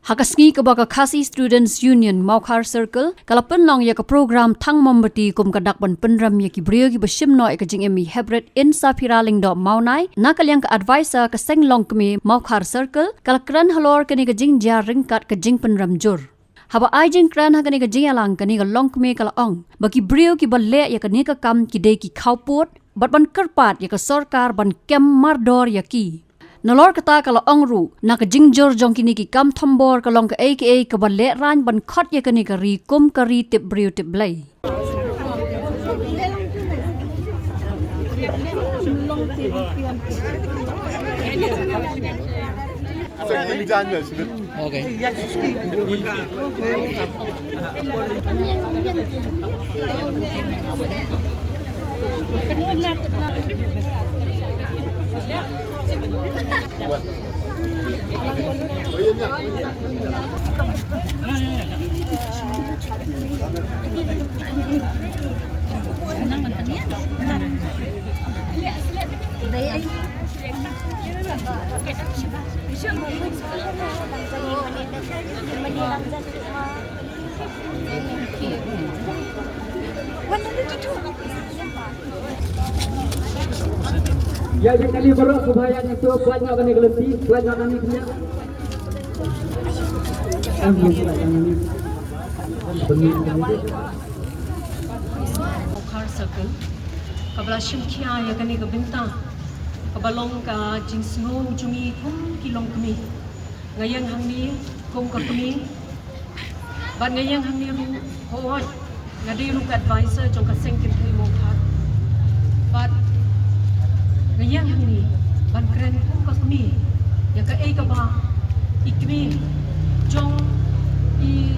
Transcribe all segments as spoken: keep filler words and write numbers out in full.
Ha ka sngi kaba ka Khasi Students Union Mawkhar Circle ka la pynlong ïa ka program thang mombati kum ka dak ban pynrem ïa ki briew kiba shim noh ïa ka jingim i Heprit Insaphira Lyngdoh Mawnai na ka liang ka advisor ka seng longkmie Mawkhar Circle ka la kren halor kane ka jingjia ryngkat ka jingpynrem jur. Haba ai jingkren ha kane ka jingïalang kane ka longkmie ka la ong ba ki briew kiba leh ïa kane ka kam ki dei ki khawpud bad ban kyrpad ïa ka sorkar ban kem mardor ïa ki. Nalor kata ka la ong ruh na ka jingjur jong kine ki kam thombor ka long kaei kaei kaba lehraiñ ban khot ïa kane ka ri kum ka ri tip briew tip Blei. Okay. Ïa, ïa kane baroh sngewbha ïa ngi to, pynlait noh kane ka lynti, pynlait noh kane ka lynti. Mawkhar Circle kaba la shim khia ïa kane ka bynta kaba long ka jingsngew jong ngi kum ki longkmie. Nga ïeng hangne kum ka kmie bad nga ïeng hangne ruh, hooid, nga dei ruh ka advisor jong ka seng kynthei Mawkhar. Bad nga ïeng hangne ban kren kum ka kmie ïa kaei kaba i kmie jong i,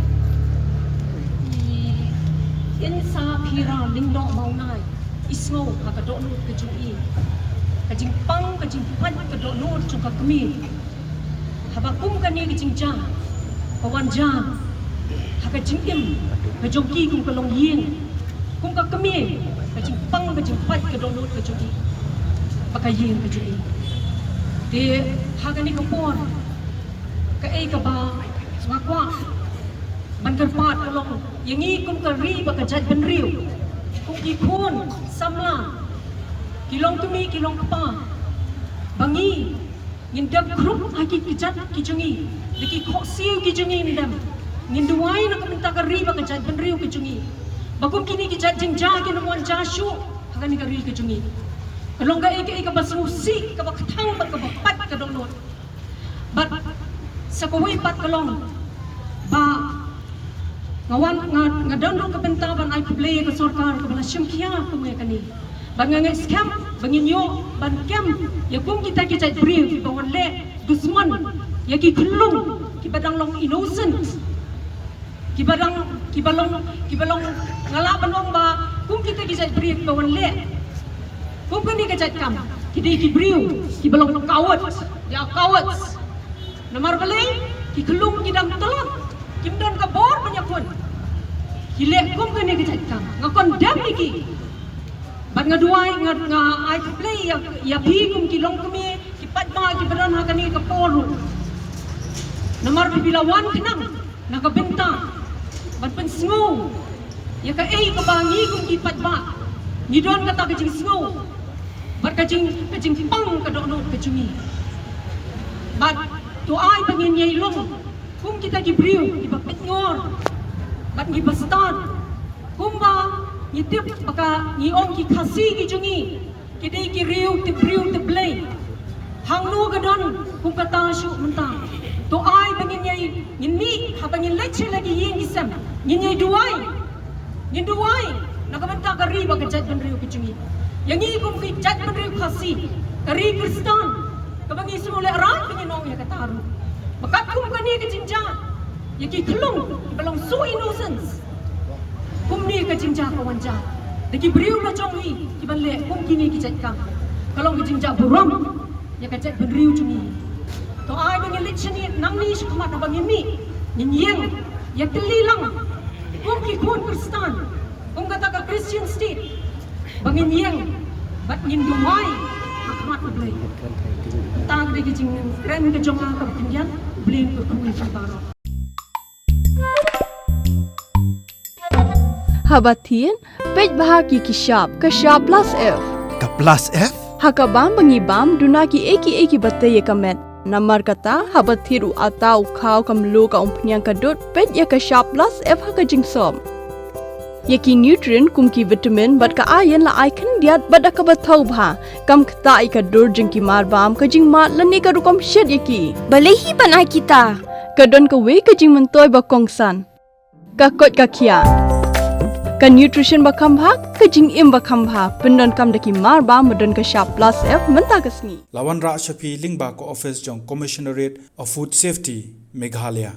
i Insaphira Lyngdoh Mawnai i sngew ha ka dohnud ka jong i, ka jingpang ka jingpait ka dohnud jong ka kmie. Haba kum kane ka jingjia ka wan jia ha ka jingim ka jong ki kum ka longïing, kum ka kmie, ka jingpang ka jingpait ka dohnud ka jong i bad ka ïing ka jong i. Te ha kane ka por kaei kaba nga kwah ban kyrpad ka long ïa ngi kum ka ri bad ka jaitbynriew, kum ki khun samla, ki longkmie ki longkpa, ba ngi ngin dem khrup ha ki kjat ki jong ngi, da ki khohsiew ki jong ngi ngin dem. Ngin duwai na ka bynta ka ri bad ka jaitbynriew ki jong ngi, ba kum kine ki jait jingjia kin ym wan jia shuh ha kane ka ri ka jong ngi. Ka long kaei kaei kaba sngewsih, kaba kthang bad kaba pait ka dohnud. Bad sa kawei pat ka long ba nga wan, nga, nga don ruh ka bynta ban ai khublei ïa ka sorkar kaba la shim khia kum ïa kane. Bad nga ngeit skhem ba ngin ïoh ban kem ïa kum kita ki jaitbynriew kiba wan leh dusmon ïa ki khyllung kiba dang long innocent. Kiba dang, kiba long, kiba long, nga lah ban ong ba kum kita ki jaitbynriew kiba wan leh kum kane ka jait kam, ki dei ki briew kiba long coward, they are cowards. Namar balei? Ki khyllung ki dang tlot, kim don ka bor ban ïakhun, ki leh kum kane ka jait kam. Nga condemn ïa ki. Bad nga duwai, nga, nga ai khublei ïa, ïa phi kum ki longkmie ki paidbah kiba don ha kane ka por ruh. Namar ba phi la wan khnang na ka bynta ban pynsngew ïa kaei kaba ngi kum ki paidbah ngi don kata ka jingsngew bad ka jing, ka jingpang ka dohnud ka jong ngi. Bad to ai ba ngin ïai long kum kita ki briew kiba pynngor bad ngi ba stad. Kumba ngi tip ba ka ngi ong ki Khasi ki jong ngi ki dei ki riew tip briew tip Blei. Hangno ka don kum kata shuh mynta? To ai ba ngin ïai, ngin mih, haba ngin leit sha la ki ïing ki sem, ngin ïai duwai. Ngin duwai na ka bynta ka ri bad ka jaitbynriew ka jong ngi. Ïa ngi kum ki jaitbynriew Khasi, ka ri Khristan, kaba ngi sngewlehrain ba ngin ong ïa kata ruh. Ba katkum kane ka jingjia ïa ki khyllung kiba long so innocent, kumne ka jingjia ka wan jia da ki briew la jong ngi kiban leh kum kine ki jait kam, ka long ka jingjia burom ïa ka jaitbynriew jong ngi. To ai ba ngin leit shane nangne shakhmat, haba ngin mih, ngin ïeng ïatylli lang kum ki khun Khristan, kum kata ka Christian State, ba ngin ïeng bad ngin duwai ha khmat U Blei. Kata ka dei ka jingkren ka jong nga kaba khyndiat. U Blei un kyrkhu ïa phi baroh. Haba thied, peit bha ïa ki shap, ka shap plus F. Ka plus F? Ha ka bam ba ngi bam, duna kiei kiei kiba tei ïa ka met. Namar kata, haba thied u atta, u khaw, ka mluh, ka umphniang, ka dud, peit ïa ka shap plus F ha ka jingsop. Ïa ki nutrient kum ki vitamin bad ka iron la ai khyndiat bad da kaba thaw bha. Kam ktah ïa ka dur jong ki marbam, ka jingmad lane ka rukom shet ïa ki. Balei hi ban ai kita? Ka don kawei ka jingmyntoi ba kongsan. Ka koit ka khiah. Ka nutrition ba kham bha, ka jingim ba kham bha. Pyndonkam da ki marbam ba don ka shap plus F mynta ka sngi. La wanrah sha phi lyngba ka office jong Commissionerate of Food Safety, Meghalaya.